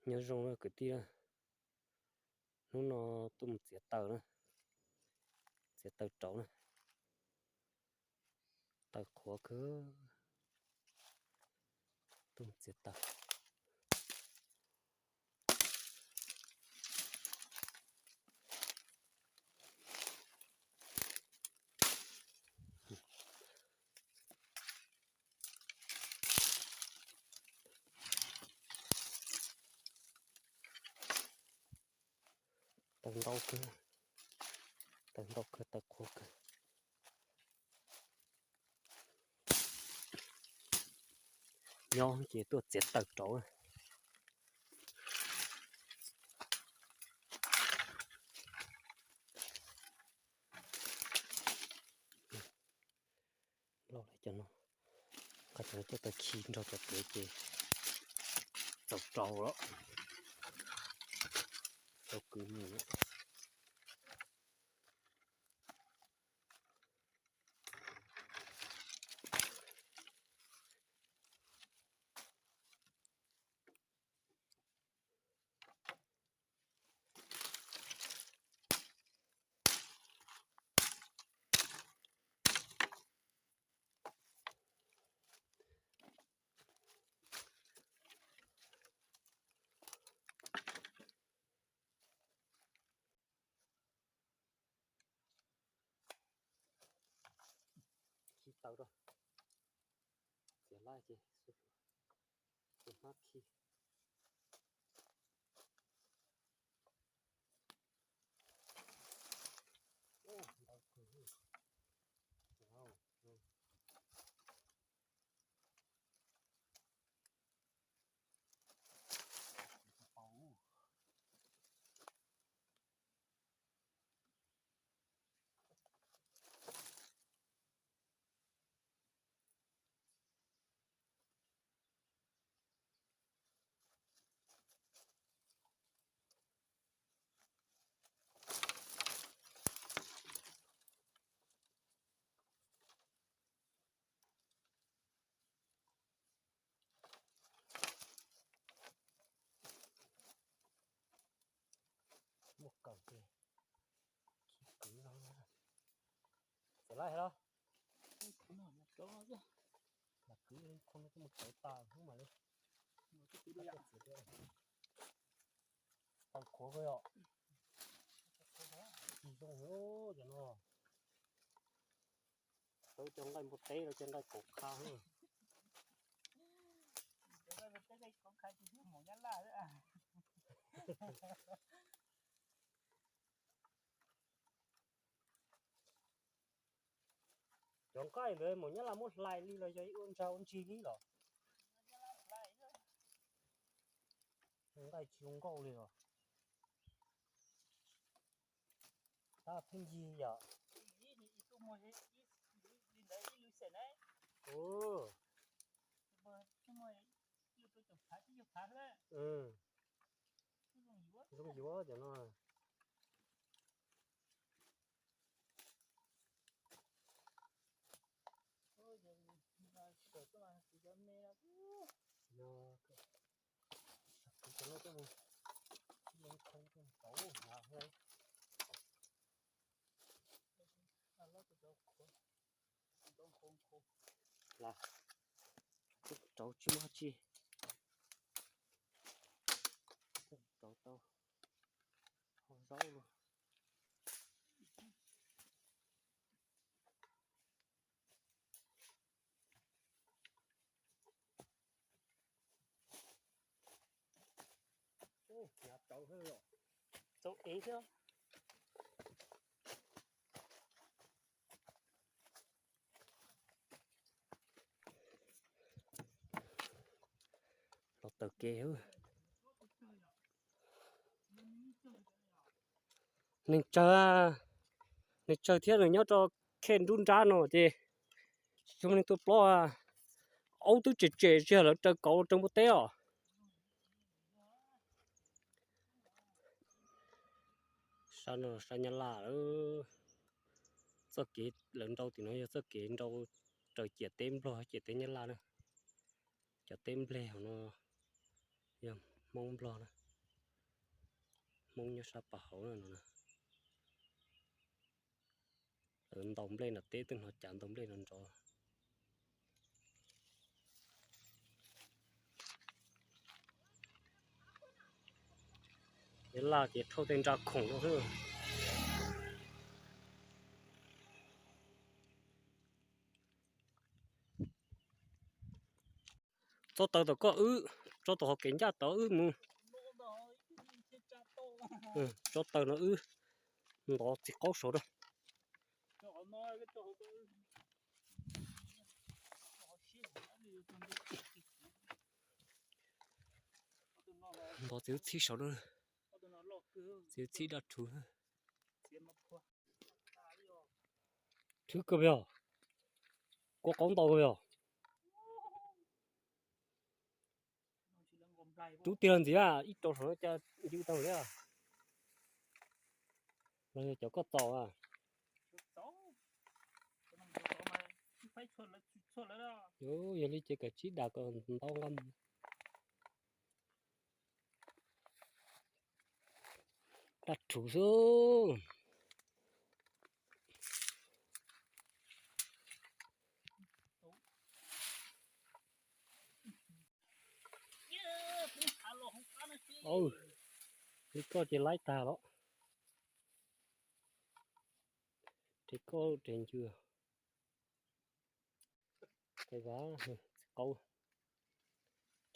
Nyob zoo na kwv tij na, hnub no tuaj mus txiav taws na, txiav taws rauv na, taws qhuav kawg, tuaj mus txiav taws. Taws ntau kawg, taws ntau kawg, taws qhuav kawg. Nyob ces tuaj txiav taws rauv. Loj li cov no, qhov cov no coj tau khi nrog cov pem ces txaus rau lawm, tau kwv mus. Khi taws rau, txiav laj ces tus hmab khi. Ntau kawg. Muaj kawm ces khi kwv no. Txiav laij los? Mas kwv li khoo no twb mus txawv tas hnub mas li. Taws qhuav kawg yom. Ci zoo cov no. Tau cov nqaij npua teb los cov nqaij kaum kha. Cov nqaij ntawd maum nyab laj muab hlais li los yog ib ua ntsa ua ntsig li los? Nqaij tsis zoo nkauj li os. Tab pheej yig yom. Zoo yuav cov no. Rauv tsis muaj tsi, rauv tau ho zaub los. Txaus ev thiab. Los taws kev. Neeg tsawg, neeg tsawg thiab nws nyob rau khej nruab nrab no ces tsis muaj neeg tuaj plob. Aub twb tsem tsem tsis yog lawv raws kauv raws npua teb os. Sab no sab Nyab Laj lawm. Txoj kev lawv nrau tim no yog txoj kev nrau raws ciam teb Nplog ciam teb Nyab Laj na. Cov teb nplej hauv no yog Hmoob Nplog na, Hmoob nyob sab pas hauv no na. Lawv ntaus nplej no, teb twb hnov cav ntaus nplej no nrov. Yog laj ces rhauj tej nra khoom no xwb. Tso taws tom koj wb, tso tom hauv kev ncaj tod wb mus. Tso taws no wb ntov txiv qaub saud rau. Ntov txiv txhib saud rau. Txiv txhib daj rhuv. Rhwv kawg yog, kua qaub ntau kawg yog. Rub tiag ntxiv, ib rau saum no cas ncw tau li. Los yog cov koj txaus a? Yog li ces kav tsij dam kom ntau nqa mus. Daj rhuv xwb. Li koj ces laib tag los. Rhe koj rhe ncw. Qaib, txiv qaub,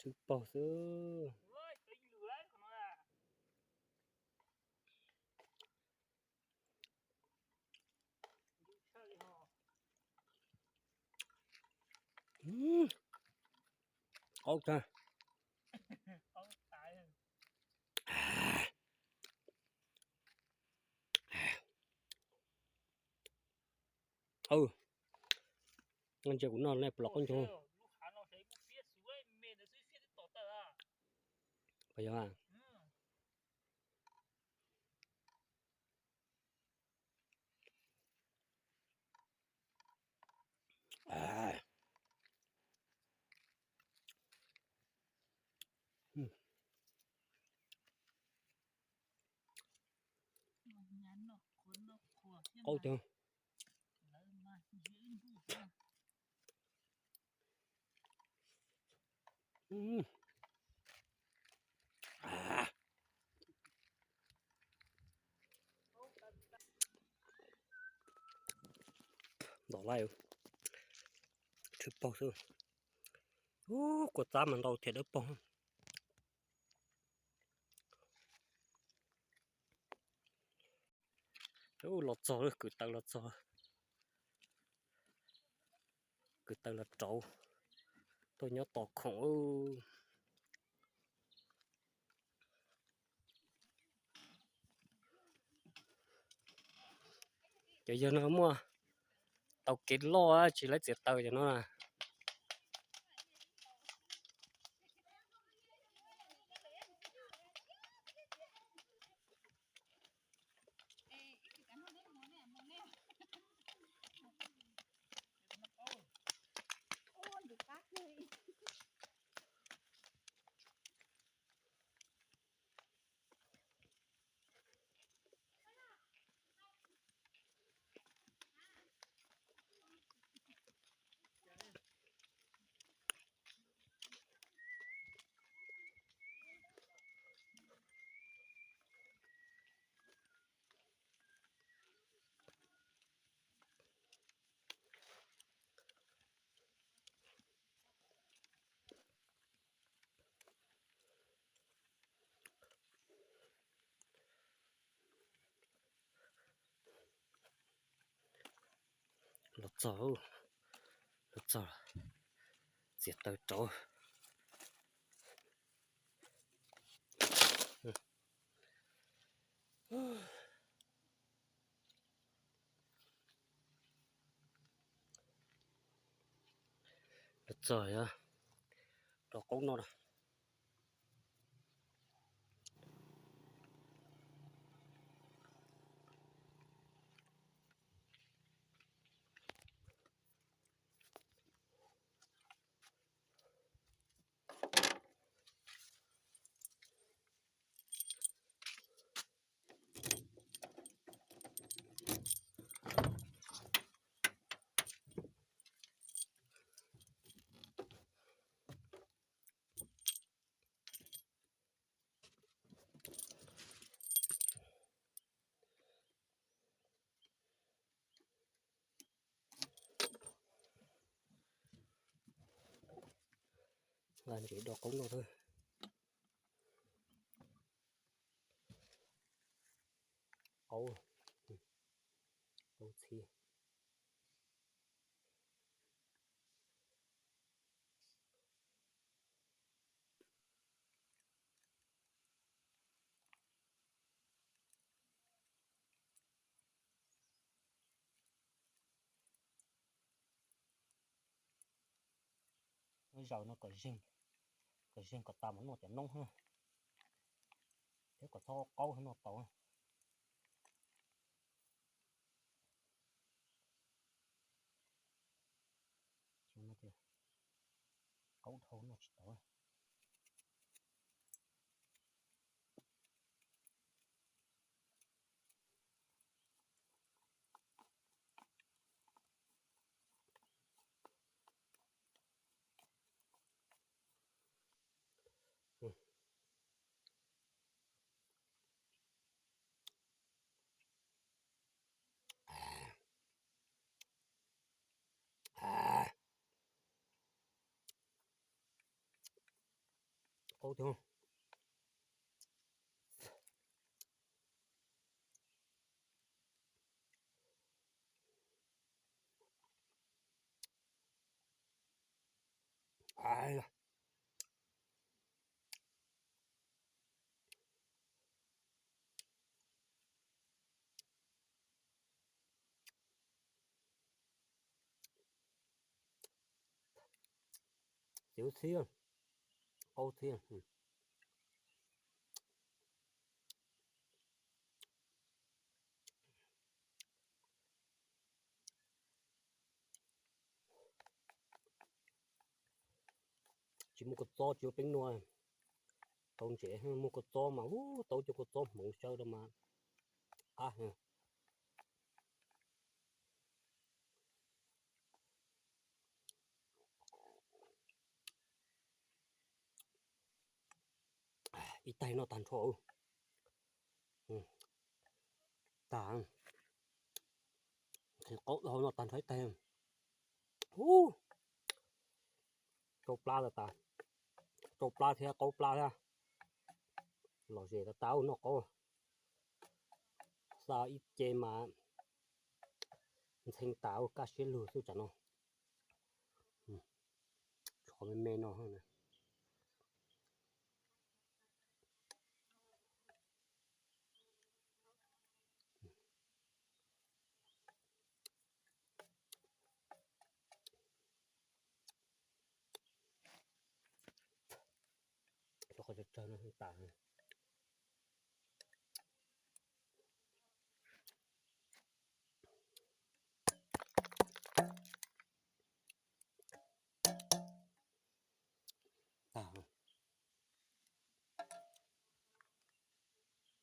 rhwv paug xwb. Qaub tag. Ntsia kuv noj nej puas los qaub ncaug. Puas yog? Qaub tag. Ntov laj, rhwv paug xwb. Ub, kua txab mas ntau thiab dawb paug. Ub, los txog lawm, kwv taws los txog. Kwv taws los rauv, tuaj nyob tos khoom. Cov yawg no muaj tau kev loj tsis laib txiav taws cov no na. Los txog, los txog, txiav taws rauv. Los txog, rov qaub no na. Tag ntses do qaub noj xwb. Qaub, qaub txhib. Zaum no kom zeeg, kom zeeg kom tas mus noj cov noob thiab kom txhob qaub noj tau. Qaub dhau noj tsis tau. Qaub tiag. Txiv txhib, qaub txhib. Tsis muaj kua txob tsis muaj peeb nua, tau ntsev muaj kua txob mas ub, tau cov kua txob hmoov xyaw rau mas qab heev. Ib taig noj tag nrho. Tag, qaub dhau noj tag nrho ib taig. Ub, tsau plab tas tas, tsau plab thiab qaub plab thiab. Lom zem tas tas noj qaub. Xa ib ce mas ntxhee tas ua kaj siab lug xwb tsam no. Tshov me me no.